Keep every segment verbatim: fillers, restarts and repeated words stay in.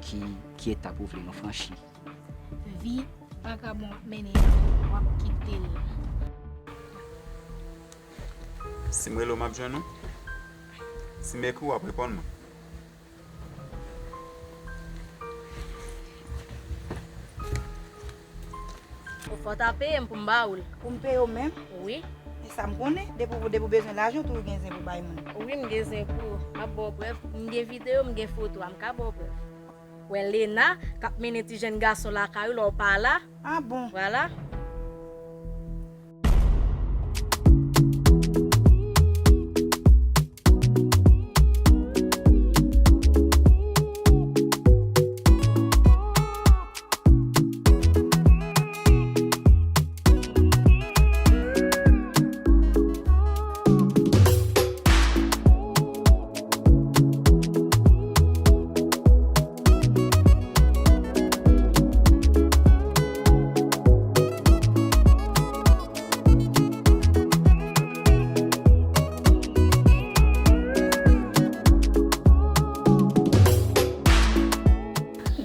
Ki, ki etap ou vle nou franchi? Vi vagabon w ap mennen an, w ap kite l. Si m rele w, m ap jwenn ou? Si m ekri w, w ap reponn mwen? Ou fò ta peye m pou m ba ou l. Pou m peye w menm? Wi. E sa m konnen, depi w, depi w bezwen lajan, ou toujou gen zen pou bay moun. Wi, m gen zen pou ou. M ap ba w prèv. M gen videyo, m gen foto a, m ka ba w prèv. Wè Lena k ap mennen ti jèn gason lakay ou lè w pa la. Ah bon? Vwala.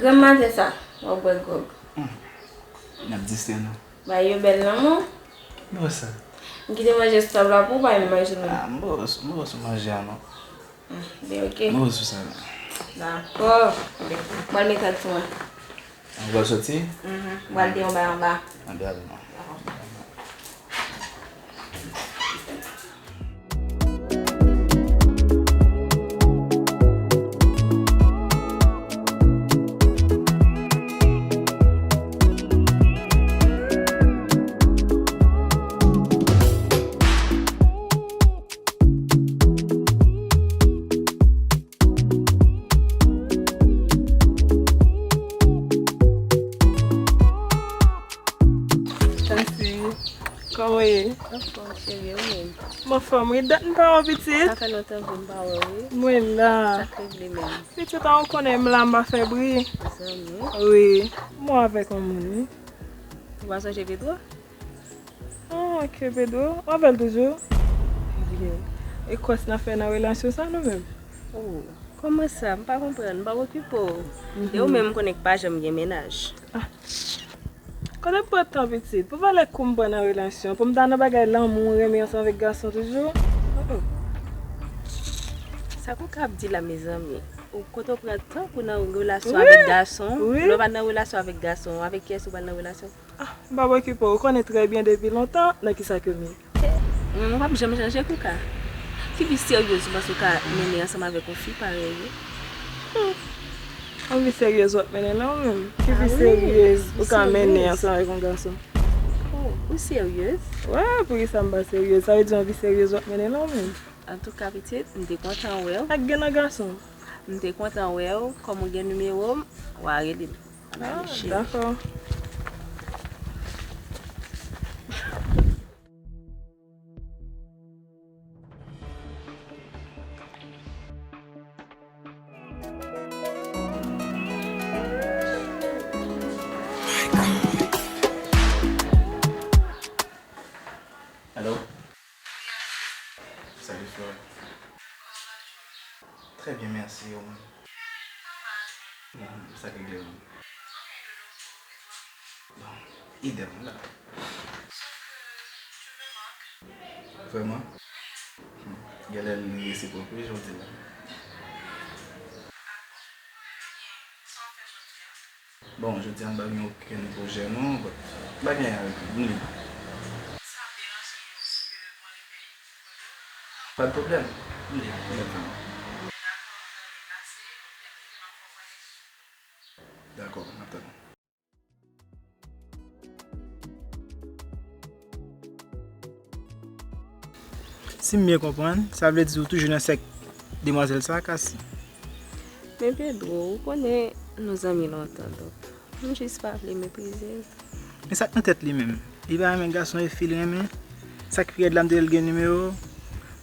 Granm maten sa, w ap bwè gwòg. Hmm. N ap distrè nou. Bagay yo bèl nan men w. Bon sa. M kite manje sou tab la pou w, bay m manje non. Ah, m pa wè sou, m pa wè sou manje a non. Ah, ben ok. M pa wè sou sa non. Dakò. Ben, m pral met rad sou mwen. Ou pral soti? Mhm. M pral di yon bagay anba. Anba non. Dakò. Chancy, kòman w ye? Anfòm, cheri, ou menm? M anfòm, wi. Dat m pa wè w, pitit. Sa fè lontan vre m pa wè w, wi. Mwen la. Sa k regle menm? Pitit, a, ou konnen m la, m pa fè bri. Zanmi. Wi. Mwen avèk yon moun, wi. Ou pa sonje Pedro? Ah, ok, Pedro. W avè l toujou? Ebyen, e kòs n ap fè nan relasyon sa nou menm? Oh, kòman sa? M pa konprann, m pa okipe w. Mhm. E ou menm, m konnen k pa janm gen mennaj. Ah. Kote m pran tan, pitit? Pou valè kou m pran nan relasyon, pou m ta nan bagay lanmou, renmen ansanm avèk gason toujou? Oh, oh. Sa Kouka ap di la, mezanmi? Ou kote w pran tan pou nan relasyon avèk gason? Wi. Lè w pa nan relasyon avèk gason, avèk kiyès ou pral nan relasyon? Ah, m p ap okipe w, ou konnen trè byen depi lontan nan kisa ke m ye. Ou menm ou p ap janm chanje Kouka. Ki vi seryez ou panse w ka mennen ansanm avèk yon fi parèy ou? Hmm. Yon vi seryez w ap mennen la ou menm? Ki vi seryez ou ka mennen ansanm avèk yon gason? Oh, ou seryez? Wi, poukisa m pa seryez? Sa vle di yon vi seryez w ap mennen la ou menm? Antouka pitit, m te kontan wè w. Sa k gen nan gason? M te kontan wè w, kòm ou gen nimewo m, w a rele m. Ah, dakò. Alo? Salut, Flora. Très bien, merci, et vous-même? Hmm, sa k regle menm? Bon, idem, m la. Vrèman? Hmm, genlè li resipwok, wi, jan w di la. Bon, jodi a m pa gen okenn pwojè non, but m pa gen anyen avèk li, m lib. Pa de pwoblèm, m lib, m lib vrèman. Dakò, m ap tann ou. Si m byen konprann, sa vle di ou toujou nan sèk demwazèl sa, Kasi? Men Pedro, ou konnen nou zanmi lontan, donk, m jis pa vle meprize l. Men sa k nan tèt li menm? Li pa renmen gason epi l renmen? Sa k pi rèd la, m te di l gen nimewo w,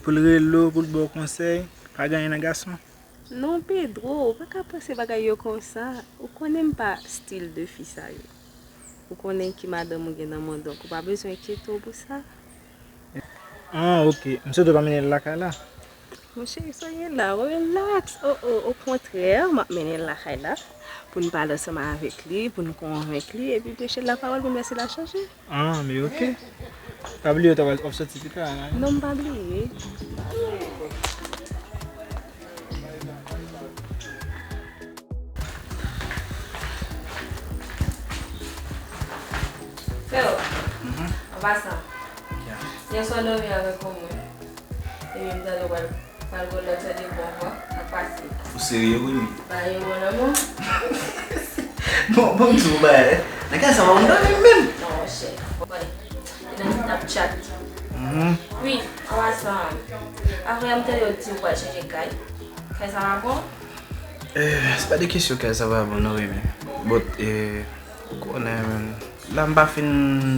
pou l rele w, pou l ba w konsèy, pa gen anyen nan gason. Non, Pedro, ou pa ka panse bagay yo konsa. Ou konnen m pa stil de fi sa yo. Ou konnen ki madanm ou gen nan men w, donk ou pa bezwen enkyete w pou sa. Ah, ok. M swete w pa mennen l lakay la. Mon cheri, sa w gen la? Relax. Oh, oh, okontrè, m ap mennen l lakay la pou n pale ansanm avèk li, pou n konvenk li, epi preche l lapawòl pou n wè si l a chanje. Ah, men oke. Pa bliye w ta pral, w ap soti pita, hein? Non, m pa bliye. Freo, an pasan, yè swa w dòmi avèk yon moun. Ebyen, m tande w pral, pral gen lòt, tande bon vwa, sa k pase? Ou serye wi, men? Ba, e bon, lanmou. Bon, bon, m di w bagay, nan kay sa pa konn dòmi menm. Non, monchè. Ou konnen, e nan Snapchat. Mhm. Wi, an pasan, apre m tande w di w pral chanje kay. Kay sa pa bon? Eh, se pa de kesyon kay sa pa bon, non, wi, men. But, eh, ou konnen, men. La m pa fin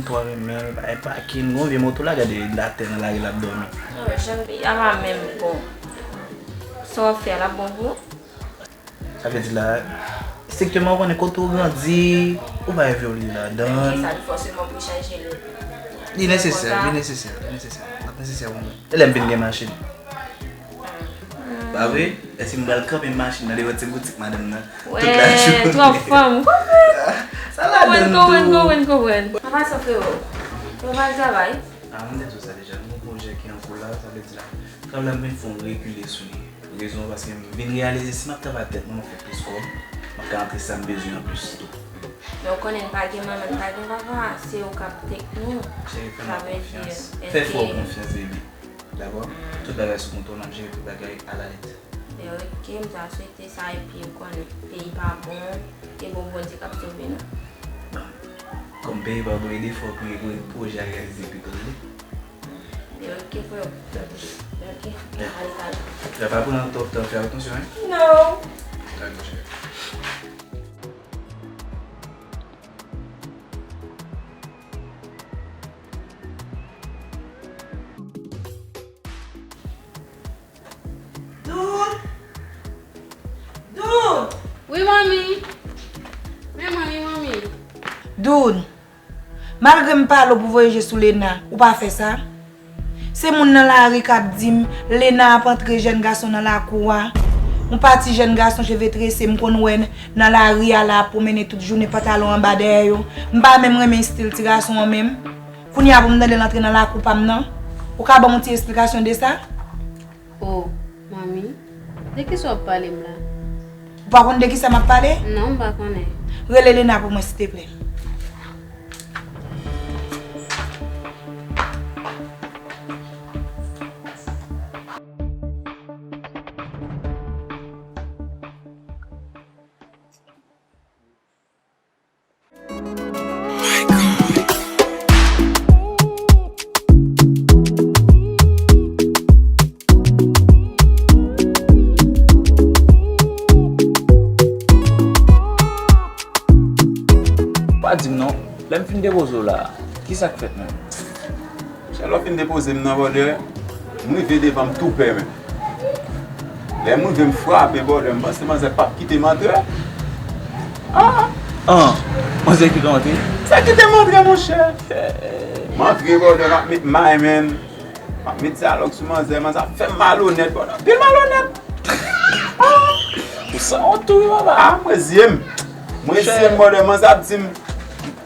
twò renmen l, pa gen pakin, gon vye moto la, gade l atè nan lari l ap dòmi. Oh, jan peyi a pa menm bon. Sa w ap fè a, l ap bon pou ou? Sa vle di la, estrikteman, ou konnen kote ou grandi, ou pa vle viv ladan l. Sa li fòseman pou chanje l. Li nesesè, li nesesè, li nesesè. L ap nesesè pou mwen. E lè m vin gen machin. Pa vre? Èske m pral kanpe machin nan devan ti boutik madanm nan tout la jounen? Wè, twòp fanm. Konprann. Sa ladan tou. Konprann, konprann, konprann. An pasan, freo, ou pral travay? Ah, m te di w sa deja, nou gon pwojè ki an kou la, sa vle di la. Travay la, m vin fè yon rekile sou li. Rezon an paske m vin reyalize si m ap travay ak tèt mwen, m ap fè plis kòb, m ap ka antre sa m bezwen an plis tou. Men ou konnen n pa gen manman, n pa gen papa, se ou k ap tek nou. Cheri, fè mwen konfyans. Fè frè w konfyans, baby. Dakò? Tout bagay sou kontwòl, m ap jere tout bagay alalèt. Men oke, m ta swete sa, epi ou konnen, peyi pa bon, e bon Bondye k ap sove nou. Bon, kòm peyi pa bon, ede fò pou, pou pwojè a reyalize pito, tande? Men oke, freo. Dakò. Men oke. Ale, ale. Sa pa pran twòp tan, fè atansyon, wi. Non. Dakò, cheri. Doud! Doud! Wi, manmi. Men manmi, manmi. Doud, malgre m pale w pou voye je sou Lena, ou pa fè sa. Se moun nan lari k ap di m, Lena ap antre jèn gason nan lakou a. Yon pati jèn gason cheve trese m konn wè nan lari a la ap pwomennen tout jounen pantalon anba dèyè yo. M pa menm renmen estil ti gason an menm. Kounye a pou m tande l antre nan lakou pa m nan. Ou ka ban m yon ti esplikasyon de sa? Oh, manmi, de kisa w ap pale m la? Ou pa konn de kisa m ap pale? Non, m pa konnen. Rele Lena pou mwen, siteplè. Pa di m non, lè m fin depoze w la, kisa k fèt menm? Chè, lè w fin depoze m nan, brother, m rive devan, m tou pè menm. Lè m rive, m frape, brother, m panse manzè p ap kite m antre. Ah! Ah! Manzè kite w antre? Sa kite m antre, monchè. M antre, brother, m ap met may, man. M ap met dyalòg sou manzè, manzè ap fè m malonèt, brother. Anpil malonèt. Ah! Ou sanwont tou, wi, papa. Ah, mwen zye m. Mwen zye m, brother, manzè ap di m,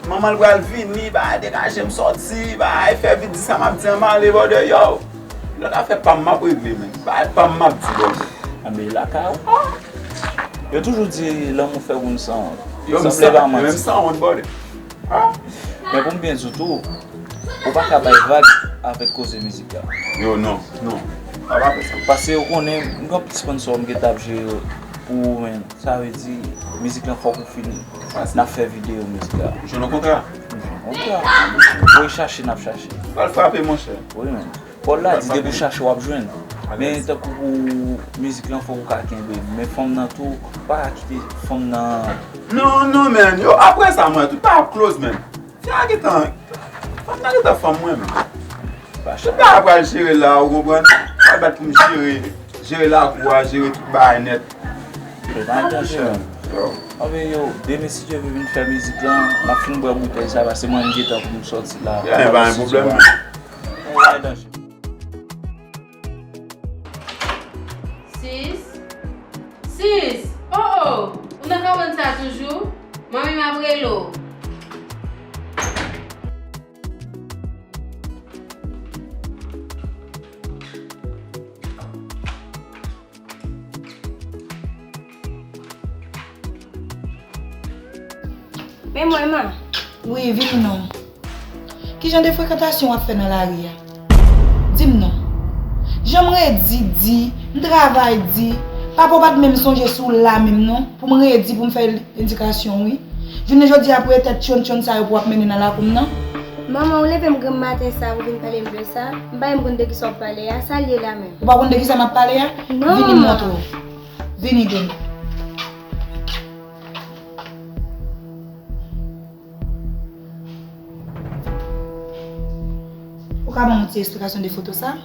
manman l pral vini, bagay degaje m sòti, bagay fè vit di sa m ap di an m ale, brother, yo. Lòt afè pa m m ap regle, men. Bagay pa m m ap di, brother. Anben, lakay ou. Yo toujou di lanmou fè moun sanwont. Yo, m sanwont, brother. Ah. Men pou m byen di w tou, ou pa ka bay vag avèk koze mizik la. Yo, non, non. Pa, pa fè sa. Paske ou konnen, m gen yon ti sponsor m gentan ap jere pou ou, men. Sa vle di, mizik lan fòk ou fin. N ap fè videyo mizik la. Ou jwenn yon kontra? M jwenn yon kontra. Ou chache, n ap chache. Ou pral frape, monchè. Wi, men. Pawòl la di, depi w chache, w ap jwenn. Men tankou pou mizik lan, fòk ou ka kenbe. Men fanm nan tou, pa kite fanm nan. Non, non, man. Yo, apre sa, mwen, tout pa ap close, man. Fi a gentan, fanm nan gentan fanm mwen, man. Tout pa ap pral jere la, ou konprann? Pral bat pou m jere, jere lakou a, jere tout bagay nèt. Yo, pa gen chè. Yo. Anben, yo, demen, si Dye vle, vin fè mizik lan, m ap fin bwè boutèy sa, paske mwen, m gentan pou m sòti la. Ya, pa gen pwoblèm, man. Ou pa gen danje. Sis? Sis! Oh, oh! Ou nan kabann sa toujou? Manmi m ap rele w. Men mwen, man. Wi, vini non. Ki jan de frekantasyon w ap fè nan lari a? Di m non. Jan m redi di, m travay di, papa w pa t menm sonje sou la menm non, pou m redi pou m fè edikasyon wi. Jounen jodi a pou e tèt tchonn tchonn sa yo pou w ap mennen nan lakou m nan. Manman, ou leve m granm maten sa pou vin pale m de sa, m pa menm konn de kisa w ap pale a, sa l ye la menm? Ou pa konn de kisa m ap pale a? Non. Vini m montre w. Vini, John. Ou ka ban m yon ti esplikasyon de foto sa?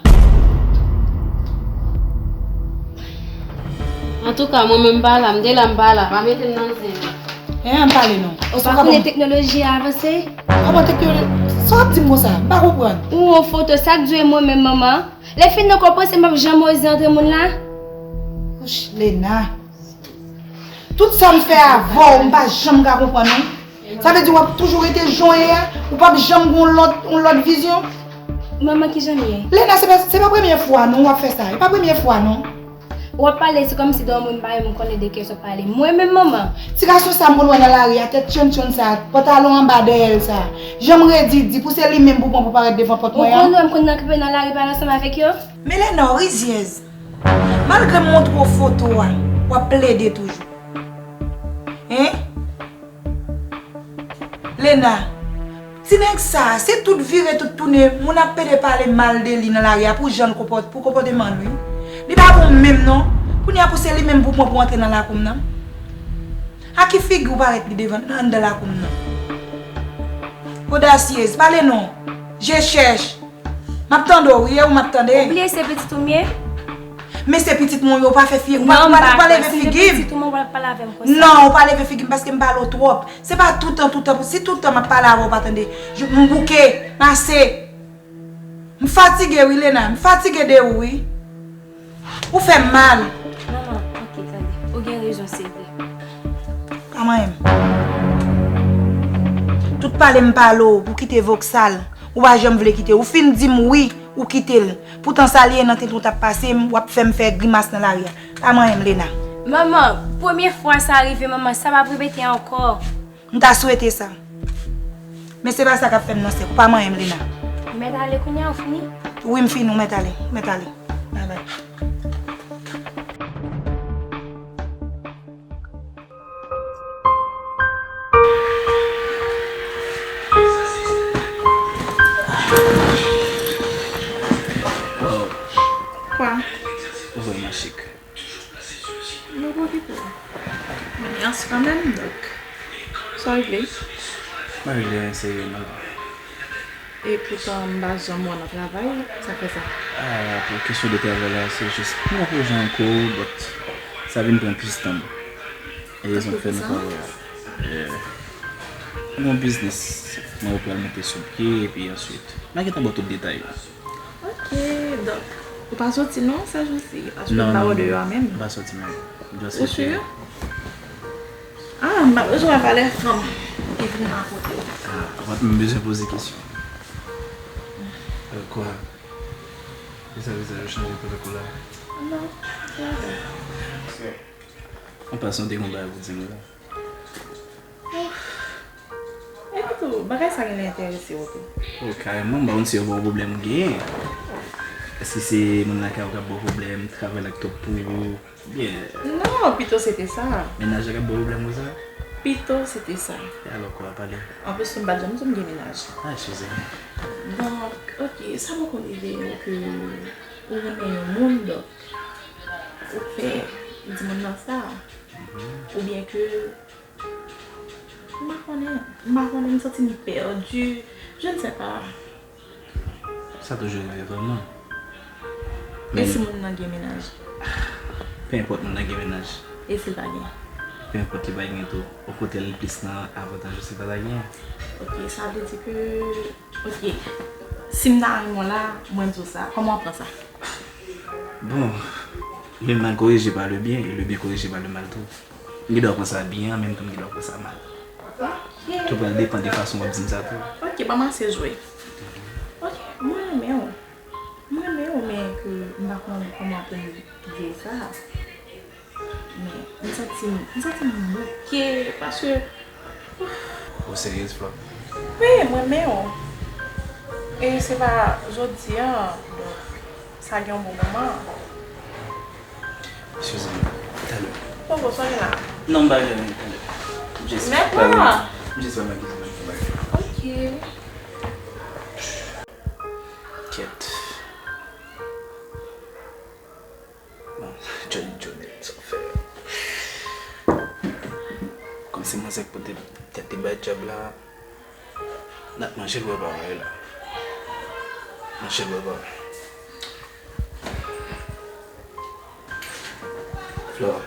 Antouka, mwen menm m pa la, m de la m pa la, pa mete m nan zen. Hein, pale non. Ou pa konnen teknoloji a avanse? Kòman teknoloji? Sa w ap di m konsa? M pa konprann. Ou yon foto, sa k di w e mwen menm manman? Lè fin nan kò panse m p ap janm oze antre moun la? Wouch, Lena. Tout sa m fè avè w, m pa janm ka konprann non. Sa vle di w ap toujou rete jan w ye a? Ou p ap janm gen yon lòt, yon lòt vizyon? Manman, kijan m ye? Lena, se pa, se pa premye fwa non w ap fè sa. E pa premye fwa non. W ap pale, se kòmsi de yon moun m pa menm konnen de kiyès w ap pale. Mwen menm, manman? Ti gason sa m konn wè nan lari a, tèt tchonn tchonn sa, pantalon anba dèyè l sa. Jan m redi di pou se li menm pou pran pou parèt devan pòt mwen an. Ou konn wè m konn nan kanpe nan lari pale ansanm avèk yo? Men Lena, w rizyèz. Malgre m montre w foto a, w ap plede toujou. Hein? Lena, ti nèg sa, se tout vire, tout tounen, moun ap pede pale mal de li nan lari a pou jan l konpòt-, pou konpòteman l, wi. Li pa bon menm non. Kounye a pou se li menm pou pran pou antre nan lakou m nan. A ki figi w parèt li devan, anndan lakou m nan? Odasyez, pale non. Je chèch. M ap tande w, wi, e ou m ap tande. Ou bliye se pitit ou m ye? Men se pitit mwen, ou pa fè fi, ou pa, ou pa, ou pa leve figi m. Non, ou pa leve figi m paske m pale w twòp. Se pa toutan, toutan, si toutan m ap pale avè w, ou pa tande. M bouke, m ase. M fatige, wi, Lena, m fatige de ou, wi. Ou fè m mal. Manman, ok, tande. Ou gen rezon, se vre. Pa manyen m. Tout pale m pale w, ou kite Voksal. Ou pa janm vle kite. Ou fin di m wi, ou kite l. Poutan sa l ye nan tenten w t ap pase m, w ap fè m fè grimas nan lari a. Pa manyen m, Lena. Manman, premye fwa sa rive, manman, sa p ap repete ankò. M ta swete sa. Men se pa sa k ap fè m nan sèk. Pa manyen m, Lena. Ou mèt ale kounye a, ou fini? Wi, m fini, ou mèt ale. Ou mèt ale. Babay. Kwa? Ou vrèman chik. Mwen pwofite. Mwen yans kanmenm, donk. Sa w regle? Mwen regle anyen serye non. E poutan m pa janm wè w nan travay, sa k fè sa? Ah, pou kesyon de travay la, se jis m pa pwoje ankò, but sa vin pran plis tan m. E rezon k fè nou pa wè a. Eh, m gen yon biznis, mwen pral mete sou pye, epi answit, m a gentan ba w tout detay yo. Ok, donk, ou pa soti non, sèjousi, paske m pa wè w deyò a menm. Non, non, non, m pa soti menm. M just rete. Ou sur? Ah, m pa bezwen pale fanm ki vin nan kote w. Ah, ou pa t menm bezwen poze kesyon. Euh, kwa? Kisa vizaj ou chanje pou lakou la? Non, sa va. An pasan, w te gen yon bagay pou di m la. Epi tou, bagay sa genlè enterese w tou. Oh, kareman, m pa konn si se yon pwoblèm ou genyen. Èske se moun lakay ou k ap ba w pwoblèm, travay la k twòp pou ou, oubyen? Non, pito se te sa. Mennaj la k ap ba w pwoblèm konsa? Pito se te sa. E alò, kwa, pale. Anplis, m pa t janm di w m gen mennaj. Ah, eskize m. Donk, ok, sa poko rive ke ou renmen yon moun, donk, ou pè di moun nan sa. Mhm. Oubyen ke M pa konnen, m pa konnen, m santi m pèdi, je ne sais pas. Sa toujou rive vrèman. E si moun nan gen mennaj? Pe enpòt moun nan gen mennaj. E si l pa gen? Pe enpòt li pa gen tou. Okontrè, li plis nan avantaj ou si l pa ta gen. Ok, sa vle di ke, ok, si m ta renmen w la, mwen di w sa, kòman w ap pran sa? Bon, Le mal corrigé par le bien et le bien corrigé par le mal tou. M gen dwa pran sa byen an, menm tou m gen dwa pran sa mal. Tou pral depann de fason w ap di m sa tou. Ok, pa m ase jwe. Ok, mwen renmen w. Mwen renmen w, men ke m pa konn kòman pou m di w sa. Men, m santi m, m santi m bloke, paske Ou seryez, Flò? Wi, mwen renmen w. E se pa jodi a, donk, sa gen yon bon moman. Eskize m, talè. Poko, sa gen la? Non, m pa gen anyen, talè. M jis Mèt la! M jis wè makiz mwen fè bagay. Ok. Kyèt. Bon, Johnny, Johnny, sa w fè? Kòmsi manzè k pote tèt li bay dyab la, n ap manje l wè pa wè la. Manje l wè pa wè. Flora.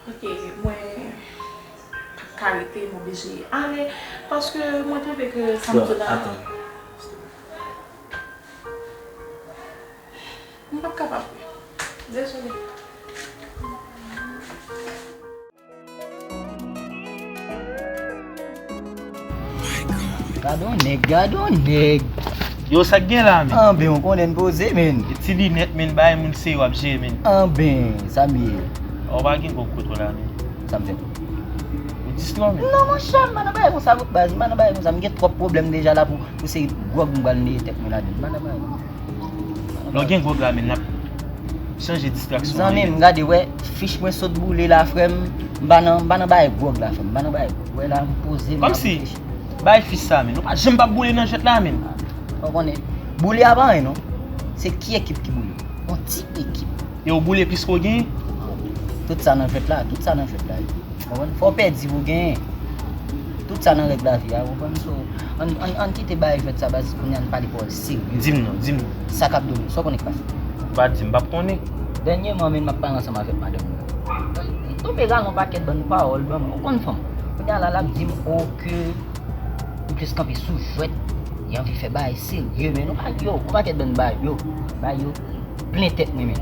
Ok, mwen p ap ka rete, m oblije ale, paske mwen twouve ke sa m Flora, di la. Atann. M p ap kapab. Dezole. Gade yon nèg, gade yon nèg. Yo, sa k gen la, men? Anben, ou konnen n poze, men. E ti linèt, men, bay moun se yo ap jere, men. Anben, sa m ye. Ou pa gen gwo kote la, men. Sa m fè? Ou distran, men. Non, monchè, m pa nan bagay konsa, baz, m pa nan bagay konsa. M gen twòp pwoblèm deja la pou, pou se gwòg m pral neye tèt mwen ladan. M pa nan bagay konsa. Lè w gen gwòg la, men, n ap chanje distraksyon an. Zanmi m, gade, wè, fich mwen sot boule la, frè m. M pa nan, m pa nan bagay gwòg la, frè m. M pa nan bagay gwòg. Wè la, m poze m ap reflechi. Kòmsi, bay fich sa, men. Ou pa janm p ap boule nan jwèt la, men. Ou konnen, boule a pa anyen, non. Se ki ekip ki boule? Yon ti ekip. E w boule plis ke w genyen? Tout sa nan jwèt la, tout sa nan jwèt la. Konprann? Fò w pèdi pou w genyen. Tout sa nan règ lavi a, konprann? So, ann, ann, ann kite bay jwèt sa, baz, kounye a n pale pawòl serye. Di m non, di m non. Sa k ap domine, sa w konnen k pase? Ou pa di m, m p ap konnen. Dènyèman, men m ap pale ansanm avèk madanm mwen. Li tonbe rale yon pakèt bann pawòl ban mwen. Ou konn fanm. Kounye a la, l ap di m, o, ke ou plis kanpe sou jwèt. Li anvi fè bagay serye, men nou pa, yo, yon pakèt bann bagay, yo, bay yo plen tèt mwen, men.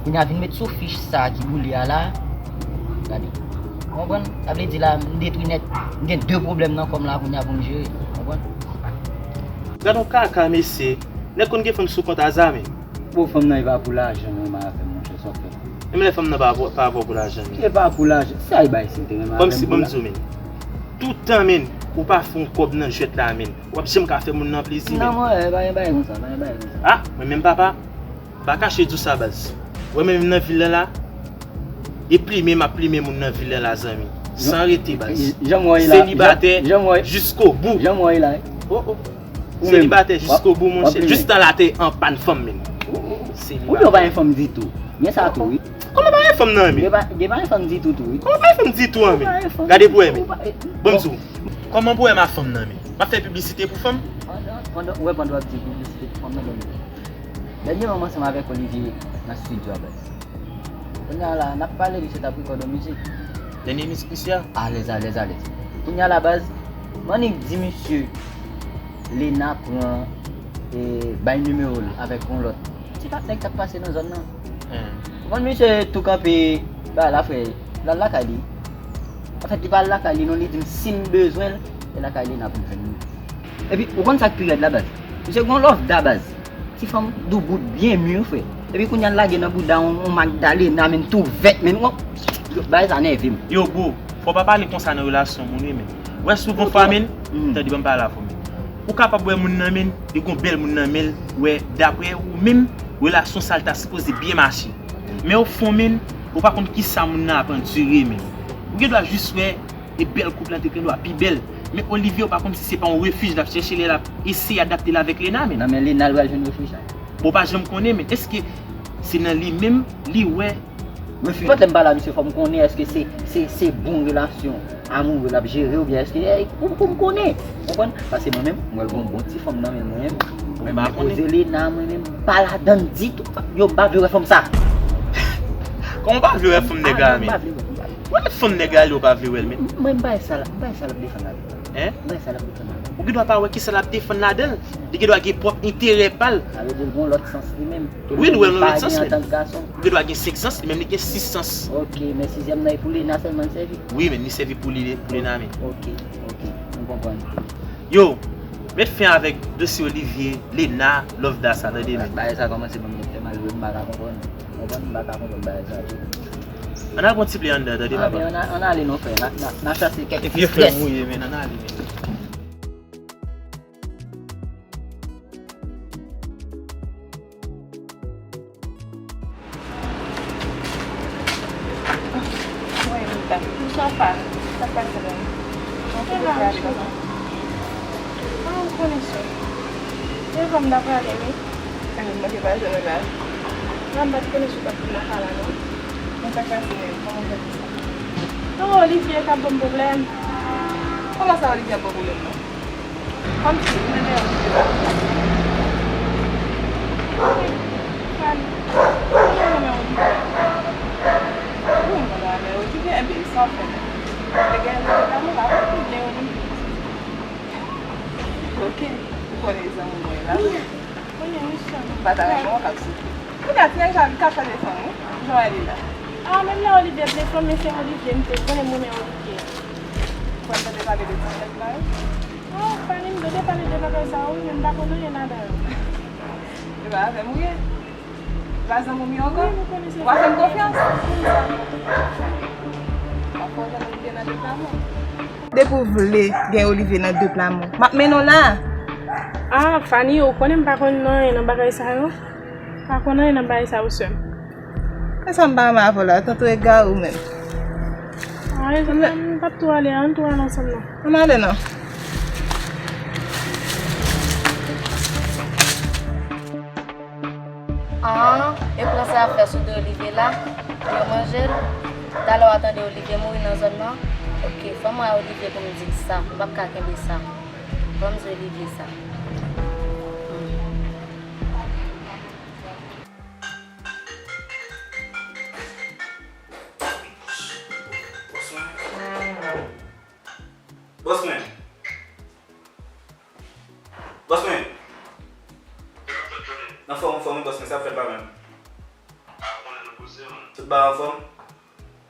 Kounye a vin met sou fich sa ki boule a la. Gade. Ou konprann? Sa vle di la, m detwi nèt. M gen de pwoblèm nan kò m la kounye a pou m jere. Ou konprann? Gad yon kaka, mesye. Nèg konn gen fanm sou kont a Zame. Bon, fanm nan, e pa pou lajan, menm avè m, monchè, sa w fè. Menm lè fanm nan pa, pa avè w pou lajan, li. E pa pou lajan. Sa e bay, si l te renmen avè m. Kòmsi, pou ban m la. Di w, men. Toutan, men, ou pa fè yon kòb nan jwèt la, men. W ap janm ka fè moun nan plezi, men. Non, mwen, e pa gen bagay konsa, pa gen bagay konsa. Ah, mwen menm papa, m pa kache di w sa, baz. Wè mwen menm nan vil la la, e plimen m ap plimen moun nan vil la la, zanmi. San rete, baz. Jan m wè la, selibatè jan, jan m wè, jiskobou. Jan m wè la, wi. Oh, oh. Ou menm, selibatè jiskobou, monchè. Jistan la te an pann fanm, men. Ou, ou, ou, selibatè. Ou pa gen fanm ditou. Men sa tou, wi. Kòman pa gen fanm nan, men? Gen pa, gen pa gen fanm ditou, tou, wi. Kòman pa gen fanm ditou an, men? Ou pa gen fanm ditou, ou pa, eh, bon. Ban m di w. Kòman pwoblèm a fanm nan, men? M ap fè piblisite pou fanm? Pandan, pandan, ou wè, pandan w ap di piblisite pou fanm nan, men. Dènyèman, m ansanm avèk Olivier nan estidyo a, baz. Kounye a la, n ap pale, misye t ap rekòd yon mizik. Dènye mizik misye a? Alèz, alèz, alèz. Kounye a la, baz, m annik di misye, Lena pran, e, bay nimewo l avèk yon lòt ti patnè k t ap pase nan zòn nan. Ou konn misye tou kanpe, ba la, frè, l al lakay li. Anfèt, li pa al lakay li, non, li di m si m bezwen l, se lakay Lena pou m jwenn li. Epi, ou konn sa k pi rèd la, baz? Misye gon lòf da, baz. Ti fanm doubout byen mi, frè. Epi kounye a l lage nan bouda yon, yon Magdalena, men tou vèt, men, wè, yo, bagay sa nève m. Yo, bro, fò w pa pale konsa nan relasyon moun, wi, men. Wè, souvan fwa, men, tande, ban m pale avè w, men. Ou kapab wè moun nan, men, li gon bèl moun nan men l, wè, daprè ou menm, relasyon sa l ta sipoze byen mache. Men ofon, men, ou pa konn kisa moun nan ap andire, men. Ou gen dwa jis wè, e bèl koup lan te gen dwa pi bèl. Men Olivier, ou pa konn si se pa yon refij l ap chèche lè l ap eseye adapte l avèk Lena, men. Nan men Lena, l pral jwenn refij la. Bon, ou pa janm konnen, men èske se nan li menm, li wè refij? Nenpòt lè m pale a misye, fò m konnen èske se, se, se bon relasyon amoure l ap jere oubyen èske, eh, pou, pou m konnen. Konprann? Paske mwen menm, m wè l gon bon ti fanm nan men mwen menm. Mwen pa konnen. Poze Lena, mwen menm, m pa ladann ditou. Yo, m pa vle wè fanm sa. Kòman w pa vle wè fanm nèg la, men? Ah, non, m pa vle wè, m pa vle. Wè fanm nèg la, li, ou pa vle wè l, men. Mwen, m bay sa la, m bay sa l ap defann la. Hein? M bay sa l ap defann la. Ou gen dwa pa wè kisa l ap defann ladan l. Li gen dwa gen pwòp enterè pa l. Sa vle di l gen yon lòt sans li menm. Wi, li wè l nan lòt sans li menm. Li gen dwa gen senk sans, li menm li gen sis sans. Ok, men sizyèm nan e pou Lena sèlman l sèvi? Wi, men li sèvi pou li, pou Lena menm. Ok, ok, m konprann. Yo, met fen avèk dosye Olivier, Lena, Lovedas la, tande men. Bagay sa kòmanse ban m fè mal vre, m pa ka konprann. Ou konprann, m pa ka konprann bagay sa tou. Ann al pran ti plen anndan, tande papa. Ann ale non frè, n a, n a, n a chache kèk... Epi frè m ou ye, men ann ale men. Mwen menm ta. Sa pa, sa pa se bon. Mwen te deja ale. Ah, ou konnen sa. Devan m ta prale, wi. Mwen te pa janm la. La m pa t konnen si w t ap vin nan ka la, non. Mwen ta prale, men kòman w fè konsa? Non, Olivier k ap ban m pwoblèm. Kòman sa Olivier ap ban w pwoblèm, non? Kòmsi, ou renmen Olivier la. Fanny, ou renmen Olivier. Ou renmen avè Olivier, enben, sa w fè menm? Te gen yon lòt moun la, ou renmen Olivier. Ok, ou konnen zanmi mwen la. Konnen misye. M pa ta renmen w k ap soufri. Kounye a, ti nèg sa, li ka chanje fanm, wi. Jan w wè li la. Ah, menm lè Olivier blefan, men se Olivier m te konnen, m renmen Olivier. Ou konn tande pale de ti nèg la, wi. Oh, Fanny, m tande pale de bagay sa yo, wi, men m pa konn anyen ladan yo. E pa avè m ou ye. E pa zanmi w yo ankò? Wi, m konnen se zanmi. W ap fè m konfyans? W ap fè w jwenn Olivier nan de pla mò. Depi w vle gen Olivier nan de pla mò, m ap mennen w la. Ah, Fanny, ou konnen m pa konn anyen nan bagay sa yo. M pa konn anyen nan bagay sa yo, sè m. Konsa m pa renmen avè w la, tanto egare ou menm. Ah, e sa, m p ap tou ale, ann tou ale ansanm non. Ann ale non. Ah, e pran sa y ap fè sou do Olivier la, pou yo manje l. Talè w a tande Olivier mouri nan zòn nan. Ok, fò m wè Olivier pou m di l sa. M p ap ka kenbe sa. Fò m di Olivier sa. Hmm. Bòs mwen. Bòs mwen. Bòs mwen. Anfòm, anfòm, wi, bòs mwen, sa ap fèt ba menm. Tout bagay anfòm?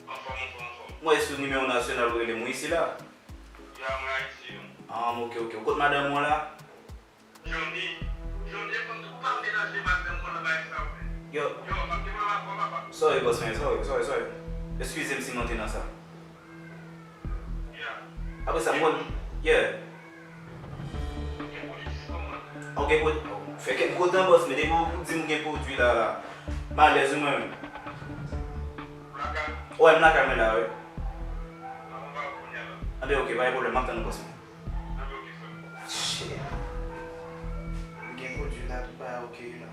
Anfòm, anfòm, anfòm. Mwen sou nimewo nasyonal ou rele m wi isi la. Ya, mwen Ayiti, wi. Ah, ok, ok. Ou kot madanm ou an la? Johnny, Johnny, konn tou pa melanje madanm mwen nan bagay sa, wi. Yo. Yo, m ap gen pwoblèm avè w, papa. Sorry, bòs mwen, sorry, sorry, sorry. Eskize m si m antre nan sa. Yeah. Apre sa, m konn, yeah. Ou gen pwodui diskòm mwen? Ou gen pwodui, oh, fè kè m kontan, bòs, men depi ou di m ou gen pwodui la, la. M alèz, wi, mwen menm. Ou lakay? Wi, m lakay mwen la, wi. Anben, ok, pa gen pwoblèm, m ap tann ou, bòs mwen. Shit. M gen pwodui la, tout bagay ok la.